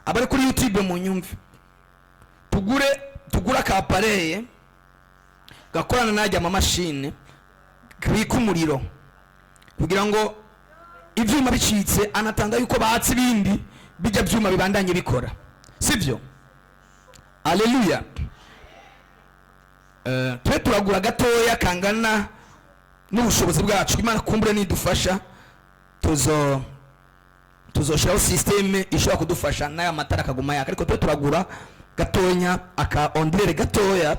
Abari kuri YouTube mu nyumve, tugure aka appareil gakorana n'ajya amamashini kabika umuriro, kugira ngo ibyuma bicitse anatanga yuko batse ibindi bijya byuma bibandanye bikora, sibyo? Aleluya. Tube turagura gatoya kangana n'ubushobozi bwacu. Imana kumbure nidufasha, tuzoshiraho système ishobora kudufasha n'aya matara akaguma yaka, ariko tube turagura gatonya, aka onduleur gatoya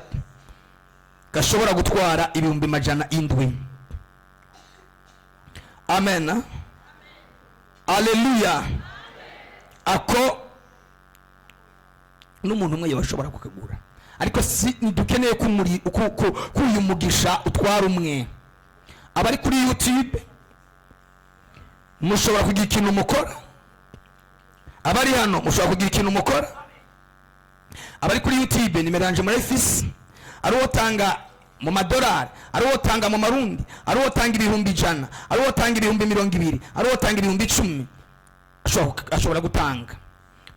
gashobora gutwara 700,000. Amen, aleluya. Ako n'umuntu umwe yabashobora kukagura, ariko si ntidukeneye ko ko uyu mugisha utwara umwe. Abari kuri YouTube mushobora kugira ikintu mukora, abari hano mushobora kugira ikintu mukora. Abari kuri YouTube, nimero yanje muri ofisi, ari uwo tanga mu madolari, ari uwo tanga mu marundi, ari uwo tanga 100,000, ari uwo tanga 20,000, ari uwo tanga 10,000, ashobora gutanga.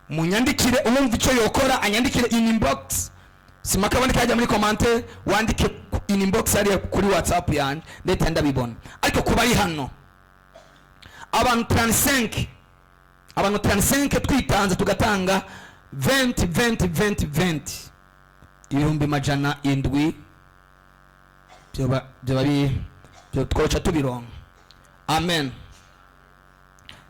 Munyandikire, uwumva icyo yokora anyandikire in inbox. Simakaboneka yajya muri commentaire, wandike in inbox hariya kuri WhatsApp yanjye, ndahita ndabibona. Ariko kuba ari hano abantu 35, abantu 35 twitanze tugatanga 20 20 20 20, 700,000, byoba twoca tubironka. Amen.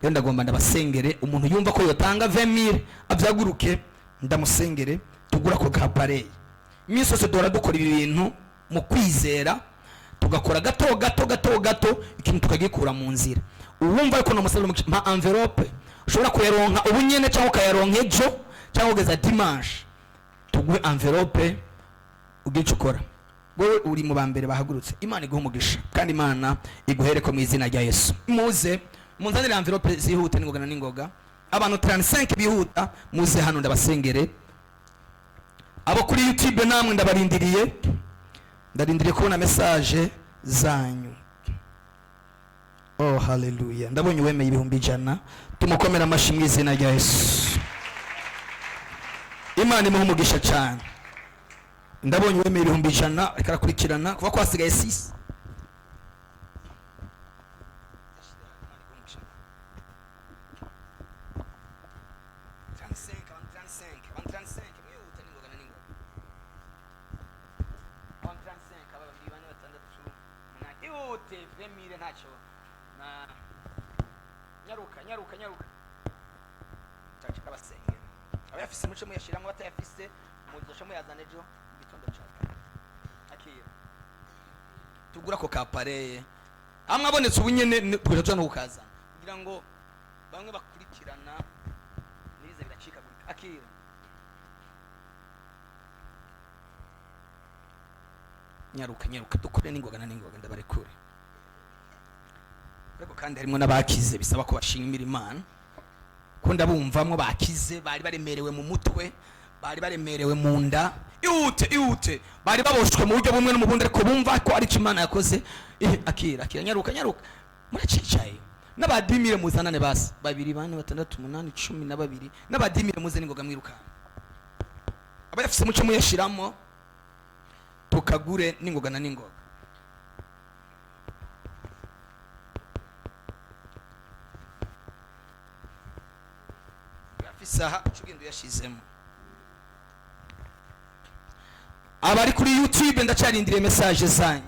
Rero ndagomba ndabasengere. Umuntu yumva ko yotanga 20,000 avyaguruke, ndamusengere, tugura ako ka appareil. Iminsi yose duhora dukora ibi bintu mu kwizera, tugakora gato gato gato gato, ikintu tukagikura mu nzira. Uwumva ariko nomusabira umugisha, mpa enveloppe. Ushobora kuyaronka ubu nyene, cyangwa ukayaronka ejo, cyangwa kugeza dimanche. Tuguhe enveloppe ugire icyo ukora. Wowe uri mu ba mbere bahagurutse, Imana iguhe umugisha kandi Imana iguhereko mu izina rya Yesu. Muze munzanire enveloppe zihute, n'ingoga na n'ingoga. Abantu 35 bihuta, muze hano ndabasengere. Abo kuri YouTube namwe ndabarindiriye, ndarindiriye kubona message zanyu. Oh haleluya! Ndabonye uwemeye 100,000, tumukomera amashyi mu izina rya Yesu. Imana imuhe umugisha cyane. Ndabonye uwemeye 100,000, ariko arakurikirana kuva ko hasigaye 6. Mwihute n'ingoga na n'ingoga. Abantu 35, aba babiri, bane, batandatu, umunani, ihute. 20,000 ntacyo na nyaruka, nyaruka, nyaruka. Caca abasengera. Abayafise muce muyashiramo, batayafise muzoca muyazana ejo mu gitondo ca kare. Akira, tugura ako ka appareil. Amwe abonetse ubu nyene tugaca tuja no kukazana kugira ngo bamwe bakurikirana nibize biracikagurika. Akira. Nyaruka, nyaruka, dukore n'ingoga na n'ingoga, ndabarekure. Ariko kandi harimo n'abakize, bisaba ko bashimira Imana, ko ndabumvamwo bakize bari baremerewe mu mutwe, bari baremerewe mu nda. Ihute, ihute. Bari baboshwe mu buryo bumwe no mu bundi, ariko bumva ko ari icyo Imana yakoze. Akira, akira, nyaruka, nyaruka. Muracicaye. N'abadimire muzanane basi babiri, bane, batandatu, umunani, 12. N'abadimire muze n'ingoga, mwirukanka. Abayafise muce muyashiramo, tukagure n'ingoga na n'ingoga. Isaha uca ugenda uyashizemo. Abari kuri YouTube, ndacarindiriye message zanyu.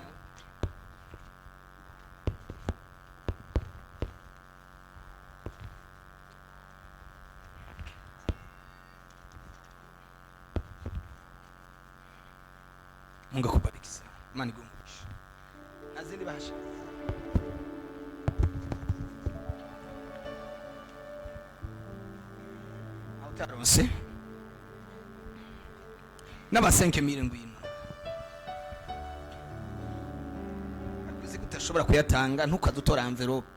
Mungu akubariki sana. Imana iguhe umugisha. Nazindi bahasha. Aho utaronse n'abasenke mire, ngwino. Uzi ko utashobora kuyatanga, ntukadutora envelope.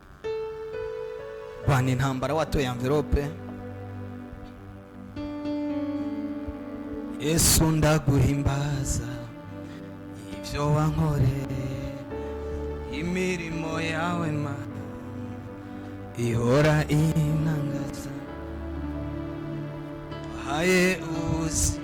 Rwana intambara watoye envelope. Yesu, ndaguhimbaza ibyo wankoreye, imirimo yawe ma ihora inangaza, wahaye ubuzima.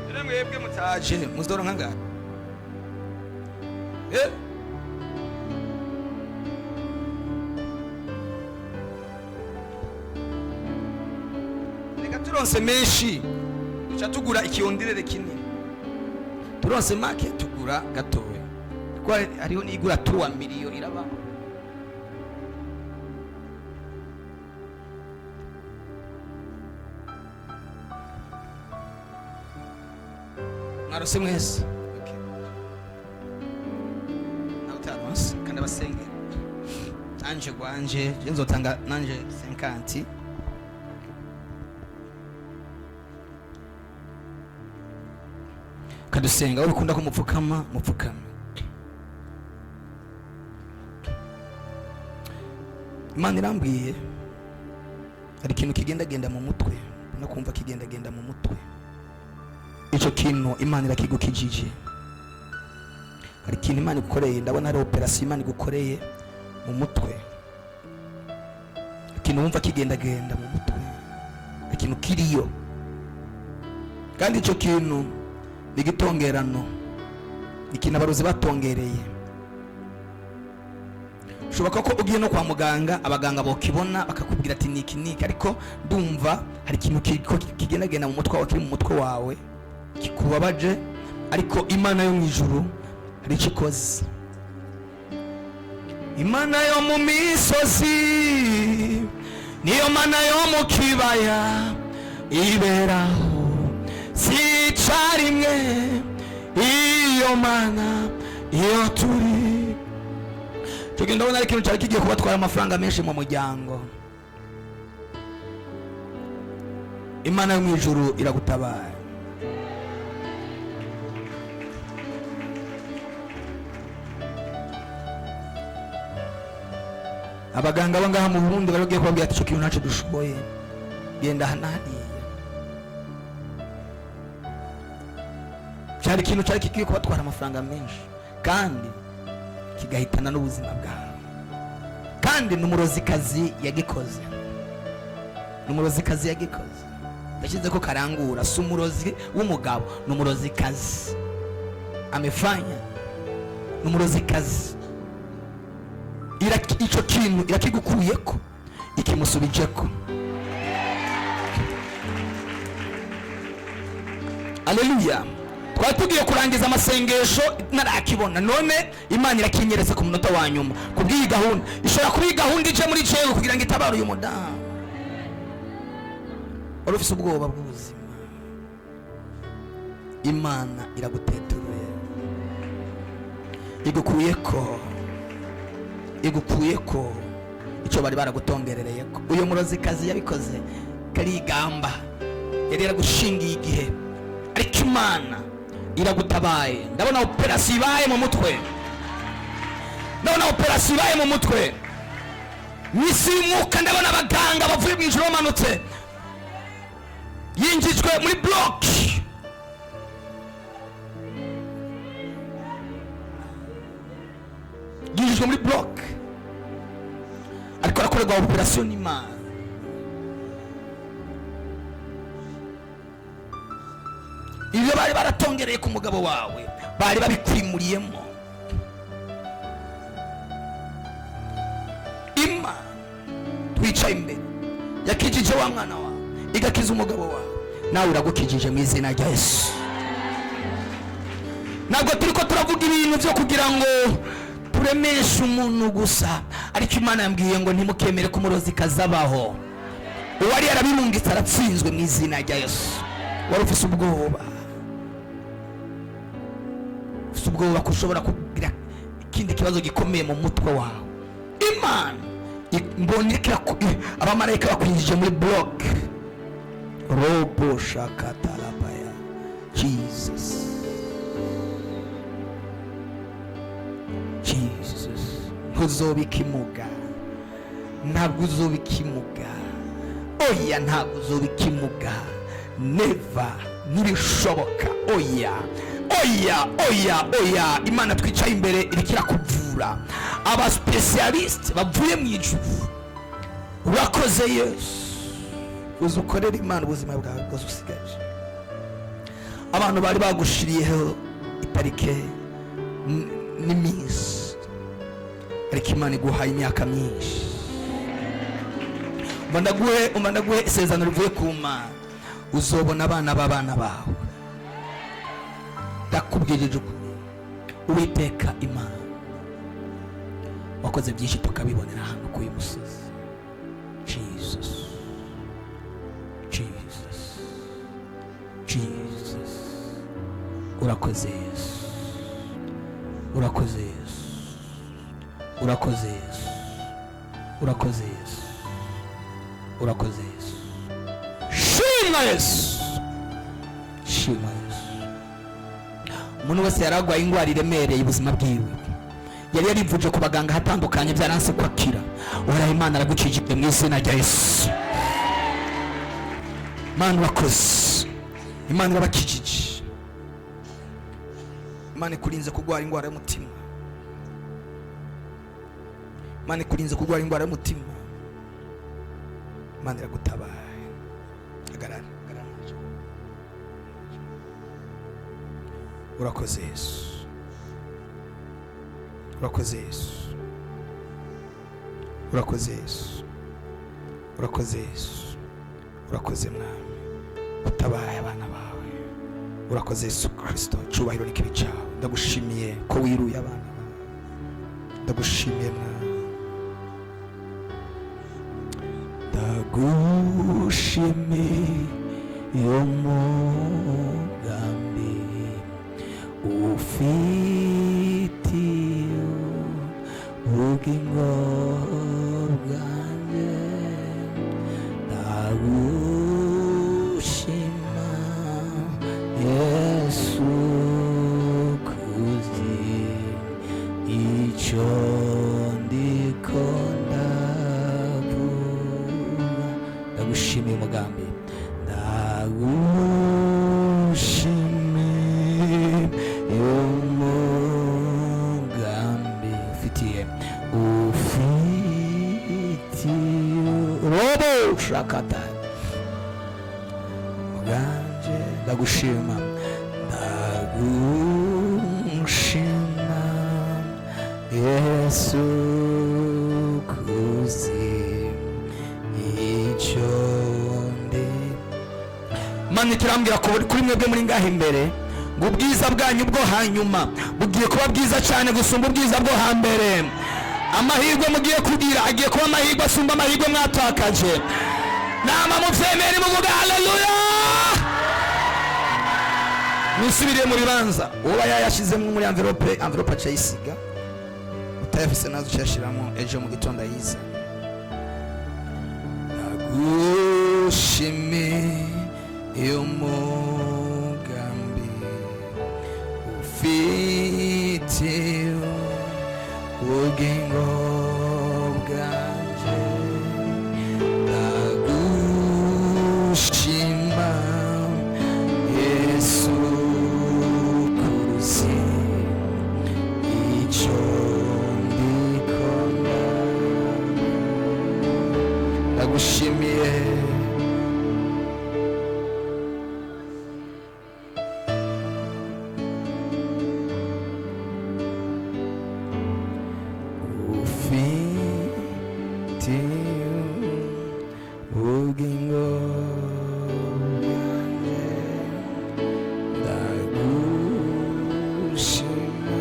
Rero mwebwe mutaje muzoronka ngahe? Eh? Reka, turonse menshi duca tugura ikiyondirere kinini, turonse make tugura gatoya, kuko hariho n'igura 3 miliyo iraba. Mwarose mwese? Okay. Nawe utaronse kandi abasengera nanje gwanje, je nzotanga nanje 50. Kadusenga. Wowe ukunda ko mupfukama, mupfukame. Imana irambwiye hari ikintu kigendagenda mu mutwe, no kumva kigendagenda mu mutwe. Icyo kintu Imana irakigukijije. Hari ikintu Imana igukoreye, ndabona hari operasiyo Imana igukoreye mu mutwe. Ikintu wumva kigendagenda mu mutwe, ikintu kiriyo, kandi icyo kintu ni igitongerano, ni ikintu abarozi batongereye. Bishoboka ko ugiye no kwa muganga, abaganga bokibona bakakubwira ati niki niki, ariko ndumva hari ikintu kigendagenda mu mutwe wawe, kiri mu mutwe wawe, kikubabaje, ariko Imana yo mu ijuru hari icyo ikoze. Imana yo mu misozi niyo mana yo mu kibaya iberaho, sicarimwe iyo mana iyo turi. Icyo ndabona ari ikintu cyari kigiye kubatwara amafaranga menshi mu muryango. Imana yo mu ijuru iragutabara. Abaganga bo ngaha mu Burundi bari bagiye kubabwira ati icyo kintu ntacyo dushoboye, genda aha na hariya. Cyari ikintu cyari kigiye kubatwara amafaranga menshi kandi kigahitana n'ubuzima bwawe, kandi ni umurozikazi yagikoze, ni umurozikazi yagikoze. Yashyize ko karangura, si umurozi w'umugabo, ni umurozikazi amefanya, ni umurozikazi. Ico kintu irakigukuyeko, ikimusubijeko. Aleluya! Twari tugiye kurangiza amasengesho narakibona, none Imana irakinyeretse ku munota wa nyuma. Kubw'iyi gahunda, ishobora kuba iyi gahunda ije muri jewe kugira ngo itabare uyu mudamu wari ufise ubwoba bw'ubuzima. Imana iraguteturuye, igukuyeko, igukuyeko icyo bari baragutongerereye ko uyu murozikazi yabikoze karigamba, yari yaragushingiye igihe, ariko Imana iragutabaye. Ndabona operasiyo ibaye mu mutwe, ndabona operasiyo ibaye mu mutwe mu isi y'umwuka. Ndabona abaganga bavuye mu ijoro bamanutse. Yinjijwe muri block. Yinjijwe muri block, ariko arakorerwa operation n'Imana. Ibyo bari baratongereye ku mugabo wawe bari babikwimuriyemo. Imana twicaye imbere yakijije wa mwana wawe, igakiza umugabo wawe, nawe iragukijije mu izina rya Yesu. Ntabwo turi ko turavuga ibintu byo kugira ngo turemeshe umuntu gusa, ariko Imana yambwiye ngo ntimukemere ko umurozi kazabaho. Uwari yarabirungitse aratsinzwe mu izina rya Yesu. Wari ufise ubwoba, ufise ubwoba ko ushobora kugira ikindi kibazo gikomeye mu mutwe wawe. Imana mbonye abamarayika bakwinjije muri block. Robo shakatalabaya. Jesus, Jesus, ntuzoba ikimuga, ntabwo uzoba ikimuga. Oya, ntabwo uzoba ikimuga, never, ntibishoboka. Oya, oya, oya, oya. Imana twicaye imbere iriko irakuvura, aba spécialistes bavuye mu ijuru. Urakoze Yesu. Uzi ukorera Imana ubuzima bwawe bwose usigaje. Abantu bari bagushiriyeho itarike n'iminsi, ariko Imana iguhaye imyaka myinshi. Umva ndaguhe, umva ndaguhe isezerano rivuye ku Mana: uzobona abana b'abana bawe. Ndakubwirije ukuri, Uwiteka Imana wakoze byinshi tukabibonera hano kuri uyu musozi. Jesus, Jesus, Jesus, urakoze Yesu, urakoze Yesu, urakoze Yesu, urakoze Yesu, urakoze Yesu. Shimwa Yesu, shimwa Yesu. Umuntu wese yaragwaye indwara iremereye, ubuzima bwiwe yari yarivuje ku baganga hatandukanye, byaranse kwakira, Uhoraho Imana aragucijije mu izina rya Yesu. Imana urakoze, Imana irabakijije. Imana ikurinze kurwara indwara y'umutima. Imana ikurinze kurwara indwara y'umutima. Imana iragutabaye. Hagarara, hagarara. Urakoze Yesu, urakoze Yesu, urakoze Yesu, urakoze Yesu, urakoze Mwami, utabaye abana bawe. Urakoze Yesu Kirisito, cyubahiro n'ikibi cyawe. Ndagushimiye ko wiruye abana bawe. Ndagushimiye Mwami. Ndagushimiye umugambi ufitiye ubugingo bwanjye. Ndagushima Yesu, kuzi icyo ndiko ndavuga. Ndagushimiye umugambi, ndagushimiye umugambi ufitiye, ufitiye robo shakata bwanje. Ndagushima, ndagushima Yesu, kuzi icyo ndi. Mana ikirambwira ko kuri mwebwe muri ngaha imbere ngo ubwiza bwanyu bwo hanyuma bugiye kuba bwiza cyane gusumba ubwiza bwo hambere. Amahirwe mugiye kugira agiye kuba amahirwe asumba amahirwe mwatakaje. Nama muvyemere, muvuga haleluya. Nisubiriye mu bibanza. Uba yayashizemo muri enveloppe, enveloppe aca ayisiga. Utayafise nazo ucayashiramo, ejo mu gitondo ayiza. Ndagushimiye umugambi ufitiye ubugingo bwanje. Ndagushima. Ndagushimiye. Ufite ubugingo bwanjye, ndagushima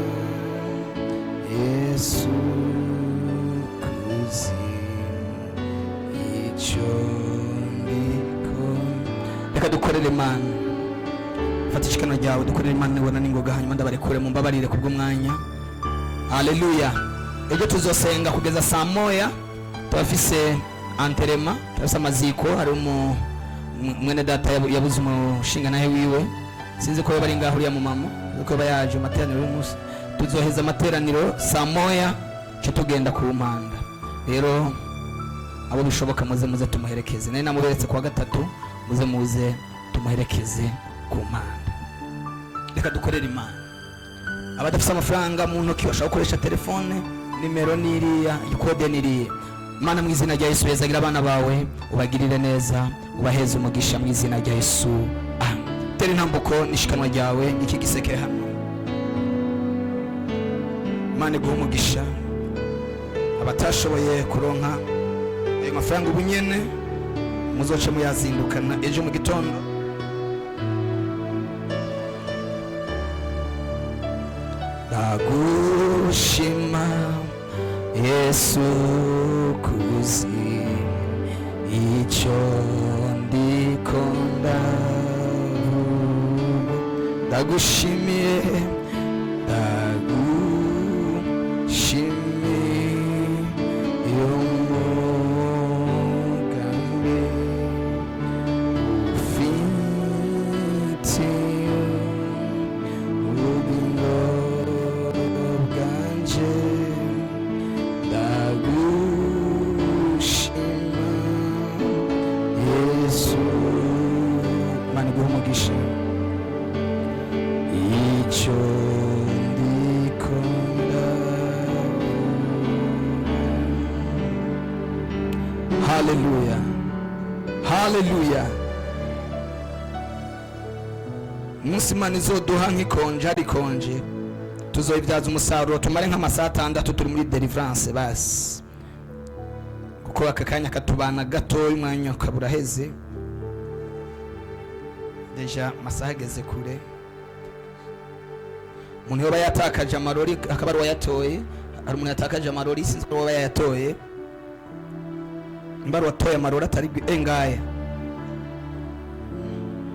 Yesu, kuzi icyo ndiko. Reka dukorere Imana. Fata ishikano ryawe, dukorere Imana nibona n'ingoga, hanyuma ndabarekure, mumbabarire kubw'umwanya. Haleluya. Ejo tuzosenga kugeza saa 1. Turafise anterema, turafise amaziko. Hari mwene data yabuze umushinga nawe wiwe, sinzi ko bari ngaho. Uriya mu mama, sinzi ko yaje mu materaniro y'umunsi. Tuzoheza amateraniro saa 1, cyo tugenda ku mpanda. Rero abo bishoboka, muze muze tumuherekeze. Nari namuberetse kuwa gatatu. Muze muze tumuherekeze ku mpanda. Reka dukorere Imana. Abadafite amafaranga mu ntoki bashobora gukoresha telefone, nimero niriya, ikode niriya. Mana, mu izina rya Yesu, bezagira abana bawe, ubagirire neza, ubaheze umugisha mu izina rya Yesu, amen. Tera intambuko n'ishikanwa ryawe, iki giseke hano. Imana iguhe umugisha. Abatashoboye kuronka ayo mafaranga ubu nyene, muzoce muyazindukana ejo mu gitondo. Ndagushima Yesu, kuzi icyo ndiko ndavuga. Ndagushimiye, ndagushimiye umugambi ufitiye ubugingo bwanje. Ndagushima Yesu. Imana iguhe umugisha. Icyo ndiko ndavuga. Haleluya, haleluya. Umunsi Imana izoduha nk'ikonje, hari konje, tuzoyibyaza umusaruro, tumare nk'amasaha 6 turi muri deliverance basi, kuko aka kanya katubana gatoya, umwanya ukaba uraheze déjà, amasaha ageze kure. Umuntu yoba yatakaje amarori, akaba ari uwayatoye. Hari umuntu yatakaje amarori, sinzi ko yoba yayatoye. Nimba ari uwatoye amarori atari engaya.